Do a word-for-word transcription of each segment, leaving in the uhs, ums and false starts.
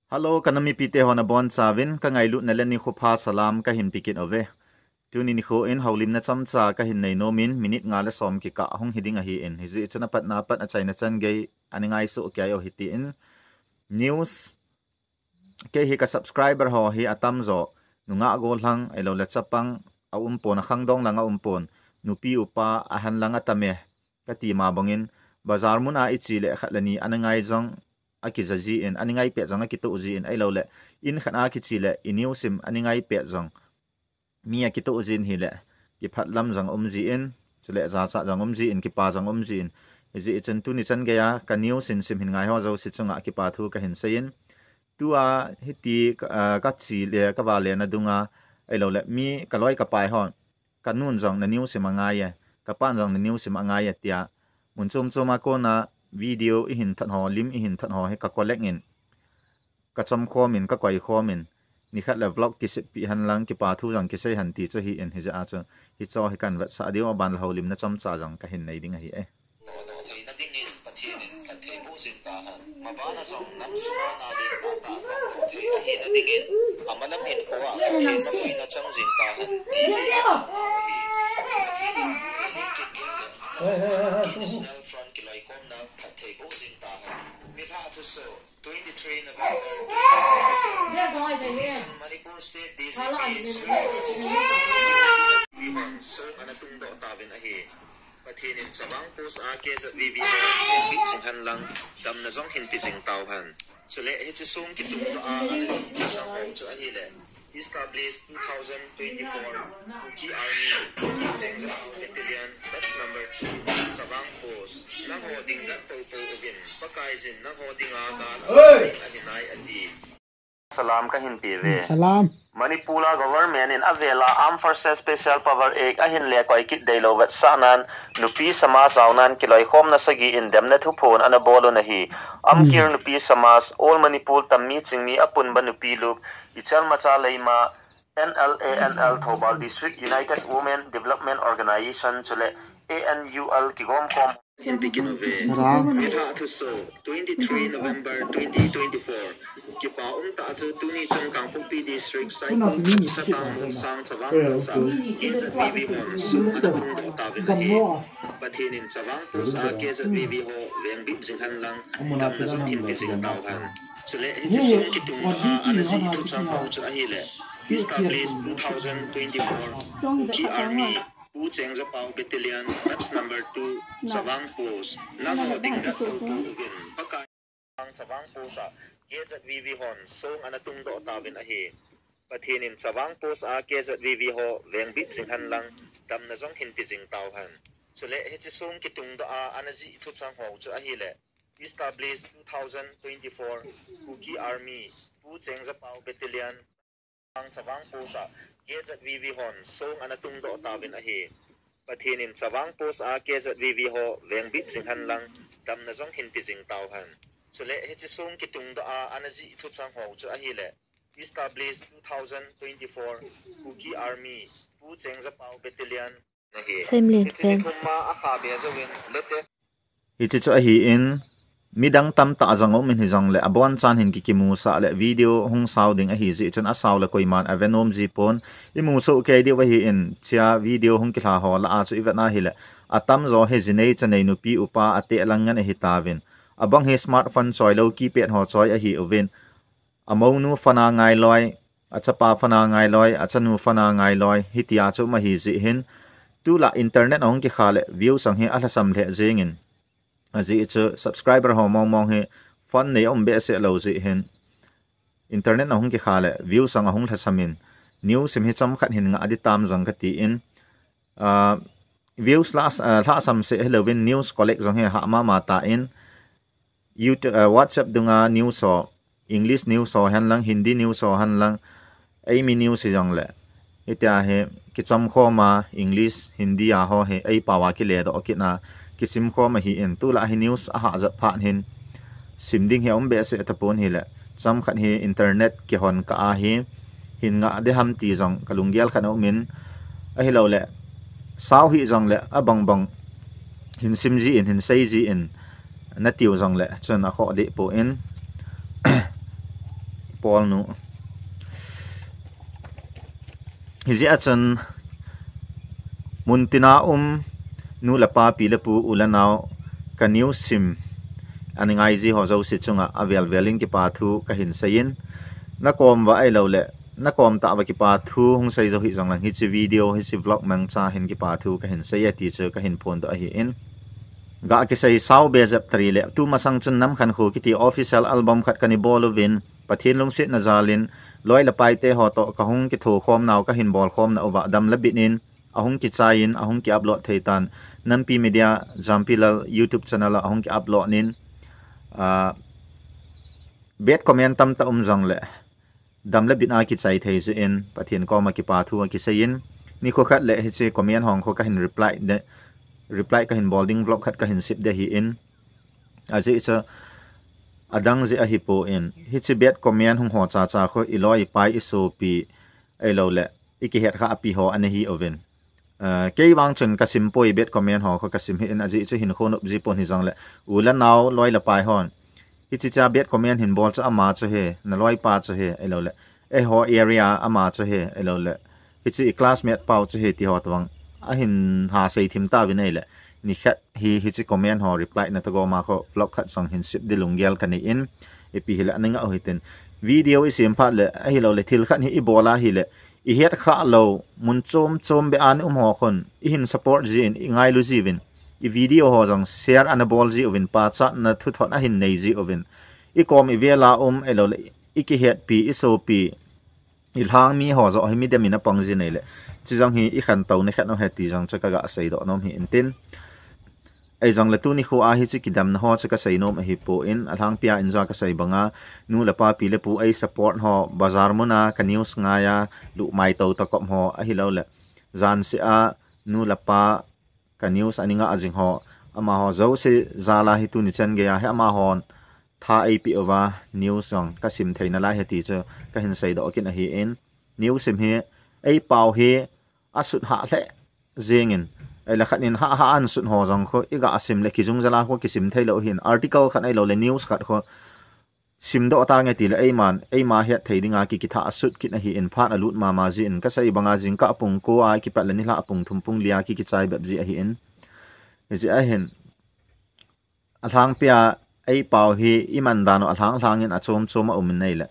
Hello, ka nam mipite ho nabonchauvin, ka ngailutna le nikho pha salam kahin pe kit uve. Tuni nikho in houlimna chomcha kahin nei nom in, minute nga le som kikah hung hi ding ahin, hijeh chun apatna pat achaina chan gei ana ngai soh kei u hitin. News, kei hi ka subscriber ho hi atamjo, nungah gollhang, ahilouleh chapang aumpon, akhangdong lang aumpon, nupi upa ahen lang atame, kati ma bangin, bazar mun a iche le khat le ni ana ngai jong akija jin, ana ngai pet jong akitoh jin, ahilouleh in khat a kiche le i news sim ana ngai pet jong mi akitoh jin hile, kipah lam jong um jin, chule jachat jong um jin, kipa jong um jin. Hijeh chun tuni chan geiya ka news sim sim hin ngai ho jouse chunga kipa thu kahin seiyin. Tua hiti ka, ah, kache le kavale na dunga, ahilouleh mi kaloi kapai hon, kanun jong na news sim angaiye, kapan jong na news sim angaiye tia, mun chom chom a kona video ihin thot ho, lim ihin thot ho hi ka collect in, kachom khom in, kakoi khom in, nikhat le vlog kiseppeh hen lang, kipa thu jong kisei hen ti chu ahin, hijeh a chu hicho hi kahin vetsah diu, aban le houlimna chomcha jong kahin nei ding ahi e. Thei nadingin Pathen in phatthei boh jing tahen. Mabana jong nam sunga na lentah tah thei ahina dingin, amalam hinkhoa phatthei maboina chang jing tahen. National Front kiloikhomna phatthei boh jing tahen. Nilhah thusoh, twenty-three November, Manipur State D G P, Sri Song ana tungdoh tauvin ahi. Pathen in Chavang Post a K Z V V ho vengbit jing hen lang, damna jong hinpe jing tauhen. Chule hiche song kitungdoh a ana jih thuchang ho chu ahile, established two thousand twenty-four Kuki Army, Chengjaphao Battalion, batch number two, Chavang Post, nangho ding gat poupou uvin, Pakaiyin nangho dinga gal asa ding ahi nai ati. Salam kahin pe uve. Salam. Manipur a government in avela Armed Forces Special Power Act ahin lekoi kit deilou vetsahnan, nupi samaj jaonan kiloikhomna sagi in demna thuphon ana bol u ahi. Amkir nupi samaj, All Manipur Tammi Chingmi Apunba Nupi Lup, Ichelmacha Leima, N L A N L Thoubal District United Women Development Organization chule A N U L kigomkhom. Hinpe kit uve. Nilhah thusoh, twenty-three November twenty twenty-four. Kipa umtah chu tuni chun Kangpokpi District, Saikul, Satang, Mungsang, Chavang Post a K Z V V hon song ana tungdoh tauvin ahi. Pathen in Chavang Post a K Z V V ho vengbit jing hen lang, damna jong hinpe jing tauhen. Chule hiche song kitungdoh a ana jih thuchang ho chu ahile, established two thousand twenty-four Kuki Army, Pu Chengjaphao Battalion, batch number two, Chavang Post, nangho ding gat poupou uvin, Pakai. Chavang Post a K Z V V hon song ana tungdoh tauvin ahi. Pathen in Chavang Post a K Z V V ho vengbit jing hen lang, damna jong hinpe jing tauhen. Chule hiche song kitungdoh a ana jih thuchang ho chu ahile, established two thousand twenty-four Kuki Army, Pu Chengjaphao Battalion, Chavang Post a K Z V V hon song ana tungdoh tauvin ahi. Pathen in Chavang Post a K Z V V ho vengbit jing hen lang, damna jong hinpe jing tauhen. Chule hiche song kitungdoh a ana jih thuchang ho chu ahile, established two thousand twenty-four Kuki Army, Pu Chengjaphao Battalion, Semlen fans. Hiche chu ahin, midang tamtah jong um in hijongle, abonchan hin kikimusah le video hung sao ding ahi jeh chun asao le koiman ave nom jipon, imu soh kei diu ahin, hiche video hung kilha ho lah a chu ivet na hile, atamjo hi jinei chanei nupi upa ateh lang ngen ahi tauvin. Abang hi smartphone choi lou keypad ho choi ahiuvin. Amounu phone a ngai loi, achapa phone a ngai loi, achanu phone a ngai loi, hitia chu um ahi jeh hin, tulai internet ahung kikha le views jong hi alhasam lheh jengin. Ajeh chu subscriber ho mong mong hi phone nei aum behseh lou jeh hin, internet ahung kikha le views jong ahung lhasam in, news sim hi chomkhat hin ngah ding tam jong katin, ah, views lah, ah, lhasam seh hilouvin news collect jong hi ahah mama tan, YouTube, ah, WhatsApp dunga news ho, English news ho hen lang, Hindi news ho hen lang, eimi news hijongle, hitia hi kichomkhom a, English, Hindi a ho hi eipao a kiledoh kit a, kisimkhom ahin, tulai hi news ahah jat phat hin sim ding hi aum behseh tapon hile, chomkhat hi internet kihon kah a hi hin ngah ding ham ti jong kalunggel khat aumin, ahilouleh sao hih jongle abang bang hin sim jin, hin sei jin, natiu jongle chun akhoh deh pon, Paul nu. Hijeh a chun muntina um nu le pa, pi le pu, u le nao, ka news sim ana ngai ji ho jouse chunga avel vel in kipa thu kahin seiyin, na kom uva ahilou le na kom tah uva kipa thu hung sei jou hih jong lang, hiche video, hiche vlog mangcha hin kipa thu kahin sei e ti chu kahin phondoh ahin. Ga kisei sao be jep tari le, tumasang chun Namkhankho kiti official album khat kana bol uvin, Pathen lungsetna jal in, loi le pai te ho toh kahung kitho khom nau, kahin bol khom nau uva dam le bit in ahung kichai in, ahung ki upload thei tan, Nampi Media, Jampi Lal YouTube channel a ahung ki upload in, ah, bad comment tamtah um jong le, dam le bit a kichai thei jeh in Pathen koma kipa thu akisei in, nikho khat le hiche comment ho khu kahin reply de, reply kahin bol ding vlog khat kahin sep de ahin. Ajeh chu adang jeh ahipon, hiche bad comment hung ho cha cha khu i loi i pai, i sopi, ahilou le i kihet khah pi ho ana hi uvin. Ah, kei vang chun kasim poi, bad comment ho khu kasim hih in, ajeh chu hinkho nop ji pon, hijong le u le nao, loi le pai hon, hiche cha bad comment hin bol chu ama chu ahi, na loi pa chu ahi, ahilou le eiho area ama chu ahi, ahilou le hiche i classmate pau chu ahi ti ho tobang ahin ha sei thim tauvin ahile, nikhat hi hiche comment ho reply na toh goma khu vlog khat jong hin sep di lunggel kanei in, ipi hile ana ngah u hitin. Video i sem phat le, ahilou le thil khat hi i bol ahile, i het khah lou mun chom chom beh a na um ho khun i hin support ji in, i ngailu ji uvin, i video ho jong share ana bol ji uvin, pachatna thuthot ahin nei ji uvin, i kom i vel a um, ahilou le i kihetpi, i sopi, i lhang mi ho joh hi midem in apang ji in ahile, chujong hi i khantouna khat ahi ti jong chu kaga seidoh nom hi intin. Eijong le tuni kho a hiche kidemna ho chu kasei nom ahipon, alhangpia in jong kasei banga, nu le pa, pi le pu ei support ho, bazar mun a ka news ngai a luh mai tou tah kop ho, ahilou le jan seh a nu le pa ka news ana ngah jing ho, amaho jouse jal a hi tuni chan gei a hi amahon tha eipeh uva news jong kasim thei nalai ahi ti chu kahin seidoh kit ahin, news sim hi ei pau hi asut hah lheh jeng in, ahile khat in hah hah a ana sut ho jong khu i ga sim le kijung jal a khu kisim thei lou ahin, article khat ahilou le news khat khu simdoh tange ti le, eiman eima het thei dinga ki, kithah asut kit ahin, phat alut mama ji in, kasei banga jingkah pung ko a kipat le nilhah pung thum pung li a ki, kichai bep ji ahin. Hijeh ahin alhangpia ei pau hi i man dan u alhang lhang in achom chom a um in ahile,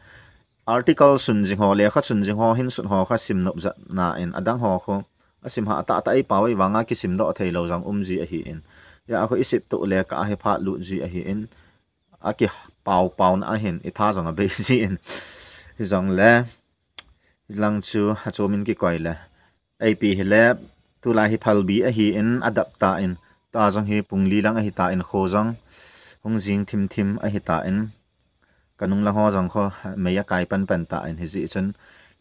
article sun jing ho, lekha sun jing ho, hin sut ho kha sim nop jat na in, adang ho khu asim hah tah tah, ei pau ei vanga kisimdoh thei lou jong um ji ahin, hia khu i sip toh le ka ahi phat lut ji ahin, akipau pau na ahin i tha jong abei ji in, hijong le lang chu achom in kikoi le, ipi hile, tulai hi phalbi ahin, adap tan, ta jong hi pung li lang ahi tan, kho jong hung jing thim thim ahi tan, ka nung lang ho jong khu mei akai pan pan tan, hijeh chun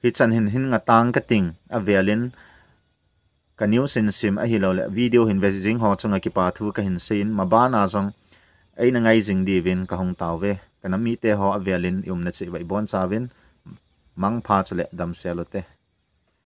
hichan hin hin nga tang kating, avel in ka news in sim ahilou le video hin ve jing ho chunga kipa thu kahin sei in, maban a jong eina ngai jing diuvin kahung tao uve. Ka nam mite ho, avel in i umna cheh uva ibon chauvin mangpha chule damsel u te.